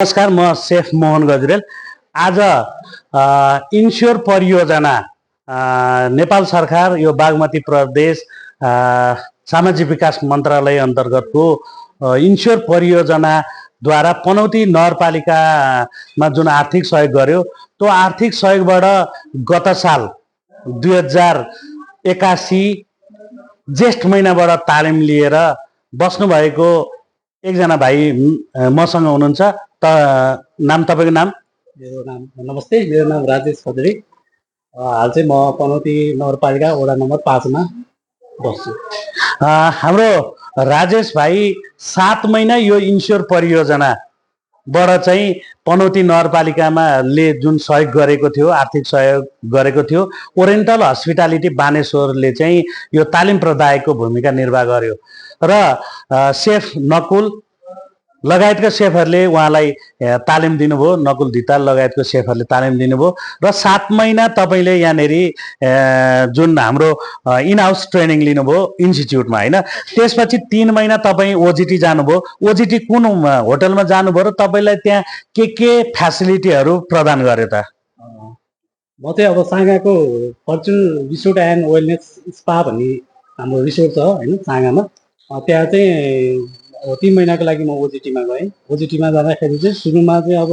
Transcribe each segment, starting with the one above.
नमस्कार, म सेफ मोहन गजरेल। आज इन्स्योर परियोजना नेपाल सरकार यो बागमती प्रदेश सामाजिक विकास मन्त्रालय अन्तर्गतको इन्स्योर परियोजनाद्वारा पनौती नगरपालिकामा जुन आर्थिक सहयोग गर्यो त्यो आर्थिक सहयोगबाट गत साल 2081 जेष्ठ महिनाबाट तालिम लिएर बस्नुभएको एकजना भाइ मसँग हुनुहुन्छ। नाम तपाईँको नाम? मेरो नाम नमस्ते, मेरो नाम राजेश खत्री। हाल चाहिँ म पनौती नगरपालिका वडा नम्बर 5 मा बस्छु। हाम्रो राजेश भाइ 7 महिना यो इन्स्योर परियोजनाबाट चाहिँ पनौती नगरपालिकामा ले जुन सहयोग गरेको थियो, आर्थिक सहयोग गरेको थियो, ओरिएन्टल हस्पिटालिटी बानेश्वरले चाहिँ यो तालिम प्रदायकको भूमिका निर्वाह गर्यो र सेफ नकुल लगायतका सेफहरूले उहाँलाई तालिम दिनुभयो। नकुल धिताल लगायतको सेफहरूले तालिम दिनुभयो र 7 महिना तपाईँले यहाँनिर जुन हाम्रो इन हाउस ट्रेनिङ लिनुभयो इन्स्टिच्युटमा, होइन? त्यसपछि 3 महिना तपाईँ ओजिटी जानुभयो। ओजिटी कुन होटलमा जानुभयो र तपाईँलाई त्यहाँ के फ्यासिलिटीहरू प्रदान गर्यो त? म चाहिँ अब साँगाको fortune resort and wellness spa भन्ने हाम्रो रिसोर्ट छ, होइन, साँगामा। त्यहाँ चाहिँ 3 महिनाको लागि म ओजिटीमा गएँ। ओजिटीमा जाँदाखेरि चाहिँ सुरुमा चाहिँ अब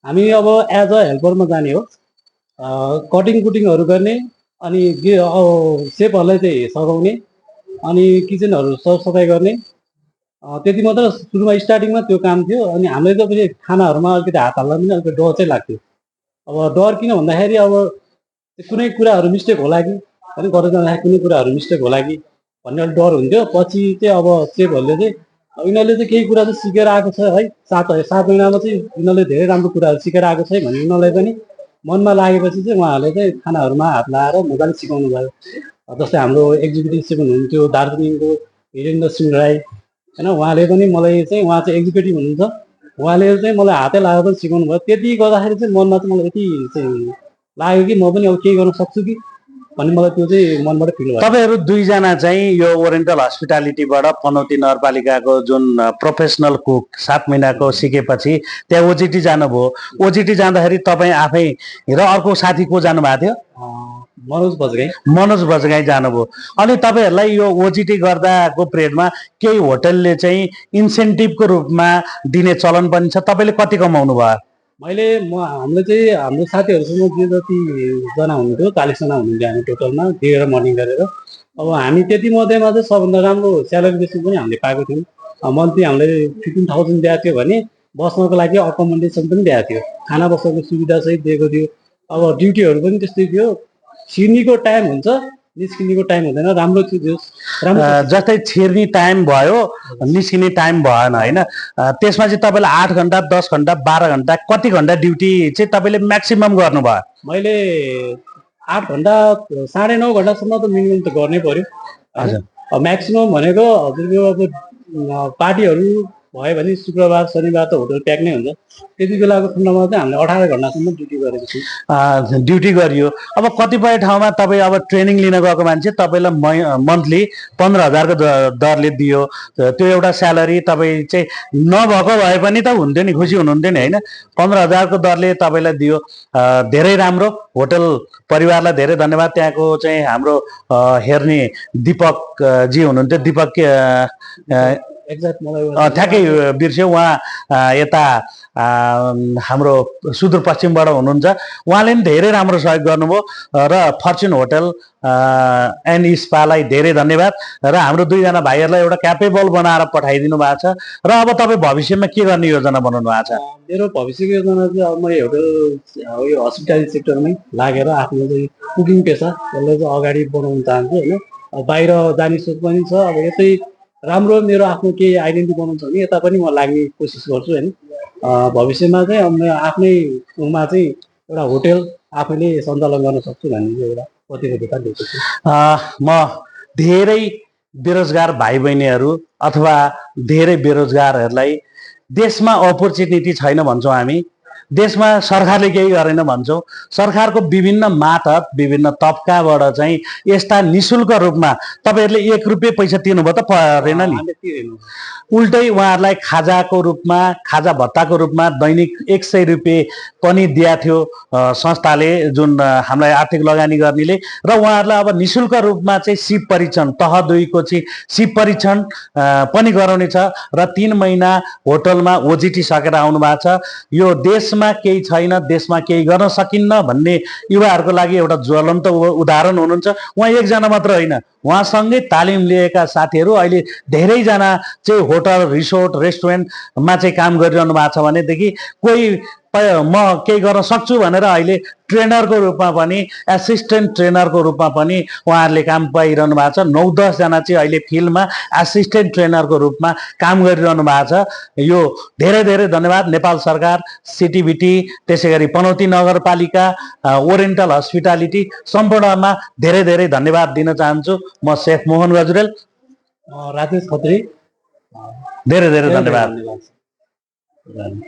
हामी अब एज अ हेल्परमा जाने हो, कटिङ कुटिङहरू गर्ने, अनि सेपहरूलाई चाहिँ सघाउने, अनि किचनहरू सरसफाइ गर्ने, त्यति मात्र सुरुमा स्टार्टिङमा त्यो काम थियो। अनि हामीले त फेरि खानाहरूमा अलिकति हात हाल्दा पनि अलिकति डर चाहिँ लाग्थ्यो। अब डर किन भन्दाखेरि अब कुनै कुराहरू मिस्टेक होला कि, अनि गर्दै जाँदाखेरि कुनै कुराहरू मिस्टेक होला कि भन्ने अलिक डर हुन्थ्यो। पछि चाहिँ अब सेपहरूले चाहिँ यिनीहरूले चाहिँ केही कुरा चाहिँ सिकेर आएको छ है, 7 महिनामा चाहिँ यिनीहरूले धेरै राम्रो कुराहरू सिकेर आएको छ भन्ने उनीहरूलाई पनि मनमा लागेपछि चाहिँ उहाँहरूले चाहिँ खानाहरूमा हात लाएर मजाले सिकाउनु भयो। जस्तै हाम्रो एक्जिक्युटिभ सेफ हुनुहुन्थ्यो दार्जिलिङको वीरेन्द्र सिंह राई, होइन, उहाँले पनि मलाई चाहिँ, उहाँ चाहिँ एक्जिक्युटिभ हुनुहुन्छ, उहाँले चाहिँ मलाई हातै लगाएर पनि सिकाउनु भयो। त्यति गर्दाखेरि चाहिँ मनमा चाहिँ मलाई यति चाहिँ लाग्यो कि म पनि अब केही गर्न सक्छु कि भन्ने मलाई त्यो चाहिँ मनबाट फिल भयो। तपाईँहरू दुईजना चाहिँ यो ओरिएन्टल हस्पिटालिटीबाट पनौती नगरपालिकाको जुन प्रोफेसनल कुक 7 महिनाको सिकेपछि त्यहाँ ओजिटी जानुभयो। ओजिटी जाँदाखेरि तपाईँ आफै र अर्को साथी को जानुभएको थियो? मनोज बजगाई जानुभयो। अनि तपाईँहरूलाई यो ओजिटी गर्दाको पिरियडमा केही होटलले चाहिँ इन्सेन्टिभको रूपमा दिने चलन पनि छ। तपाईँले कति कमाउनु भयो? हामीले चाहिँ हाम्रो साथीहरूसँग जे जतिजना हुनुहुन्थ्यो 40 जना हुनुहुन्थ्यो हामी टोटलमा दिएर मर्निङ गरेर। अब हामी त्यति मध्येमा चाहिँ सबभन्दा राम्रो स्यालेरी बेसिस पनि हामीले पाएको थियौँ। मन्थली हामीले 15,000 दिएको थियो भने बस्नको लागि अकोमोडेसन पनि दिएको थियो, खाना बस्नको सुविधा सहित दिएको थियो। अब ड्युटीहरू पनि त्यस्तै थियो, छिर्नीको टाइम हुन्छ, निस्किनेको टाइम हुँदैन। राम्रो थियो, जस्तै छिर्ने टाइम भयो, निस्किने टाइम भएन, होइन? त्यसमा चाहिँ तपाईँले 8 घन्टा 10 घन्टा 12 घन्टा कति घन्टा ड्युटी चाहिँ तपाईँले म्याक्सिमम गर्नुभयो? मैले 8 घन्टा 9.5 घन्टासम्म त मिनिमम त गर्नै पर्यो। हजुर, म्याक्सिमम भनेको हजुरको अब पार्टीहरू भयो भने शुक्रबार शनिबार त होटल प्याक नै हुन्छ। त्यति बेलाको खण्डमा चाहिँ हामीले 18 घन्टासम्म ड्युटी गरेको थियौँ। ड्युटी गरियो। अब कतिपय ठाउँमा तपाईँ अब ट्रेनिङ लिन गएको मान्छे तपाईँलाई मन्थली 15,000 को दरले दियो। त्यो एउटा स्यालेरी तपाईँ चाहिँ नभएको भए पनि त हुन्थ्यो नि, खुसी हुनुहुन्थ्यो नि, होइन? 15,000 को दरले तपाईँलाई दियो। धेरै राम्रो होटल परिवारलाई धेरै धन्यवाद। त्यहाँको चाहिँ हाम्रो हेर्ने दीपक जी हुनुहुन्थ्यो, दीपक ठ्याक्कै बिर्स्यो, उहाँ यता हाम्रो सुदूरपश्चिमबाट हुनुहुन्छ। उहाँले पनि धेरै राम्रो सहयोग गर्नुभयो र फर्चुन होटल एन्ड स्पालाई धेरै धन्यवाद। र हाम्रो दुईजना भाइहरूलाई एउटा क्यापेबल बनाएर पठाइदिनु भएको छ। र अब तपाईँ भविष्यमा के गर्ने योजना बनाउनु भएको छ? मेरो भविष्यको योजना चाहिँ अब म होटल यो हस्पिटालिटी सेक्टरमै लागेर आफ्नो चाहिँ कुकिङ पेसा यसलाई चाहिँ अगाडि बढाउन चाहन्छु, होइन? बाहिर जाने सोच पनि छ। अब यतै राम्रो मेरो आफ्नो केही आइडेन्टिटी बनाउनु छ भने यता पनि म लाग्ने कोसिस गर्छु, होइन? भविष्यमा चाहिँ अब म आफ्नै ठाउँमा चाहिँ एउटा होटल आफैले सञ्चालन गर्न सक्छु भन्ने चाहिँ एउटा प्रतिबद्धता लिएको छु। म धेरै बेरोजगार भाइ बहिनीहरू अथवा धेरै बेरोजगारहरूलाई देशमा अपर्च्युनिटी छैन भन्छौँ हामी, देशमा सरकारले केही गरेन भन्छौँ। सरकारको विभिन्न मातहत विभिन्न तबकाबाट चाहिँ यस्ता निशुल्क रूपमा तपाईँहरूले 1 रुपियाँ पैसा तिर्नुभयो त परेन नि। हामीले तिरेनौँ। उल्टै उहाँहरूलाई खाजाको रूपमा खाजा भत्ताको रूपमा दैनिक 100 रुपियाँ पनि दिएको थियो संस्थाले, जुन हामीलाई आर्थिक लगानी गर्नेले। र उहाँहरूलाई अब निशुल्क रूपमा चाहिँ सिप परीक्षण तह 2 को चाहिँ सिप परीक्षण पनि गराउने छ र 3 महिना होटलमा ओजिटी सकेर आउनु भएको छ। यो देशमा केही छैन, देशमा केही गर्न सकिन्न भन्ने युवाहरूको लागि एउटा ज्वलन्त उदाहरण हुनुहुन्छ। उहाँ एकजना मात्र होइन, उहाँसँगै तालिम लिएका साथीहरू अहिले धेरैजना चाहिँ होटल रिसोर्ट रेस्टुरेन्टमा चाहिँ काम गरिरहनु भएको छ भनेदेखि कोही म केही गर्न सक्छु भनेर अहिले ट्रेनरको रूपमा पनि एसिस्टेन्ट ट्रेनरको रूपमा पनि उहाँहरूले काम पाइरहनु भएको छ। 9-10 जना चाहिँ अहिले फिल्डमा एसिस्टेन्ट ट्रेनरको रूपमा काम गरिरहनु भएको छ। यो धेरै धेरै धन्यवाद नेपाल सरकार, सिटिभिटी, त्यसै गरी पनौती नगरपालिका, ओरिएन्टल हस्पिटालिटी सम्पूर्णमा धेरै धेरै धन्यवाद दिन चाहन्छु। म शेख मोहन गजुरेल, राजेश खत्री, धेरै धेरै धन्यवाद। धन्यवाद।